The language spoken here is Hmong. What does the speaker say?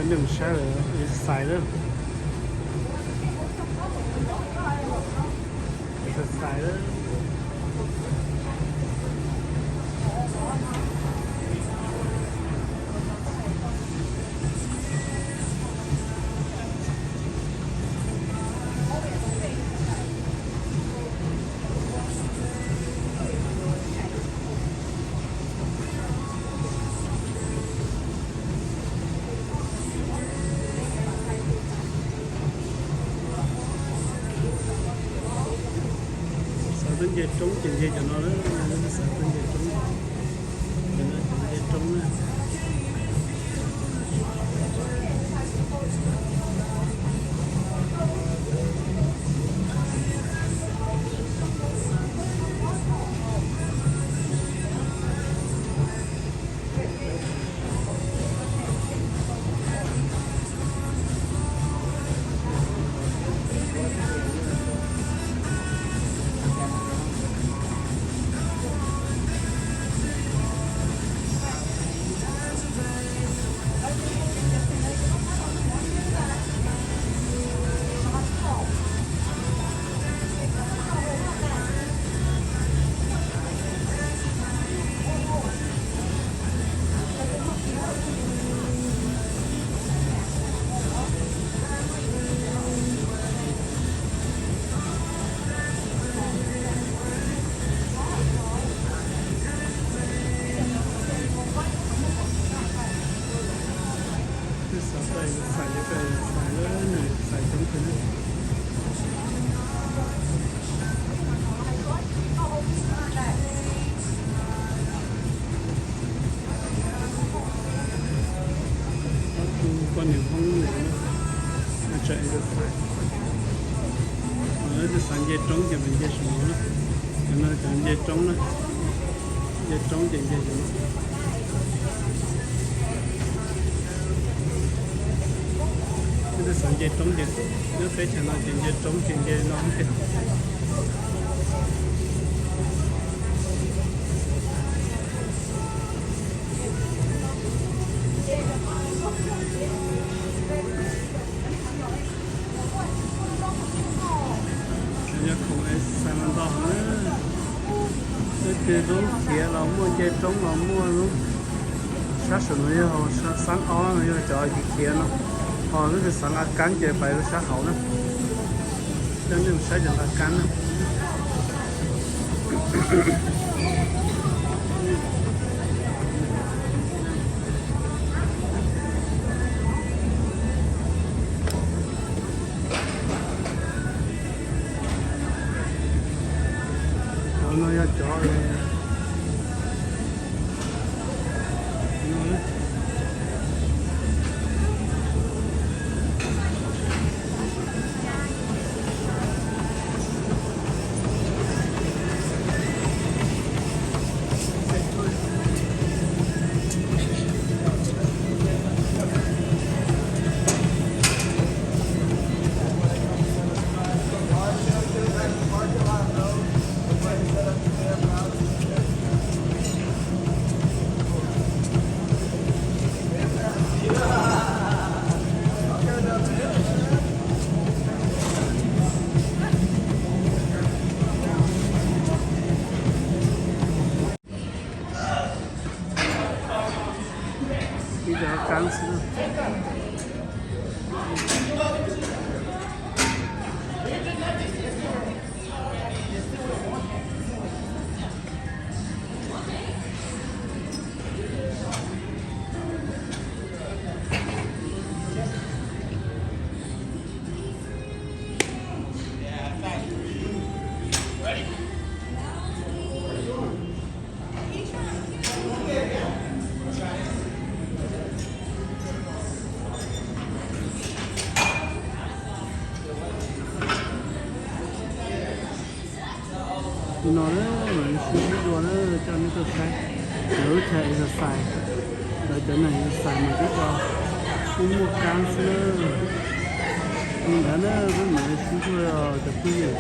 Nej mus saib lawm, exercise lawm. Exercise lawm. Xav tuaj nce roob ces nce cov no, xav tuaj nce roob, cov no cov nce roob na. Twb xav tau xais li ko, xais lawm, nws xais coob kawg. Kuv poj niam Hmoob lawm na, tseem xais. Lawv twb xav nce roob ces mus nce saum no na. Cov no cov nce roob na, nce roob ces nce saum no. Twb xav nce roob ces nyob teb chaws no ces nce roob ces nce no tiag. Cov yog khoom exercise los ntau heev na. Leej twg lub khiav los muaj, nce roob los muaj, lub sab saum no yog xab ob no yog cov khiav no, ho lub twg xav nqa kab ces pais lub sab hauv na. Coj nej mus saib cov nqa kab na. Cov no yog cov Ib co kab xwb. Tus no na, mam li sib ntsib dua na, coj nej tuaj saib lawv lub chaw exercise, lawv cov neeg exercise mas twb tso sib muaj kab xwb na. Li ntawd na, wb mam li sib ntsib dua cov phooj ywg.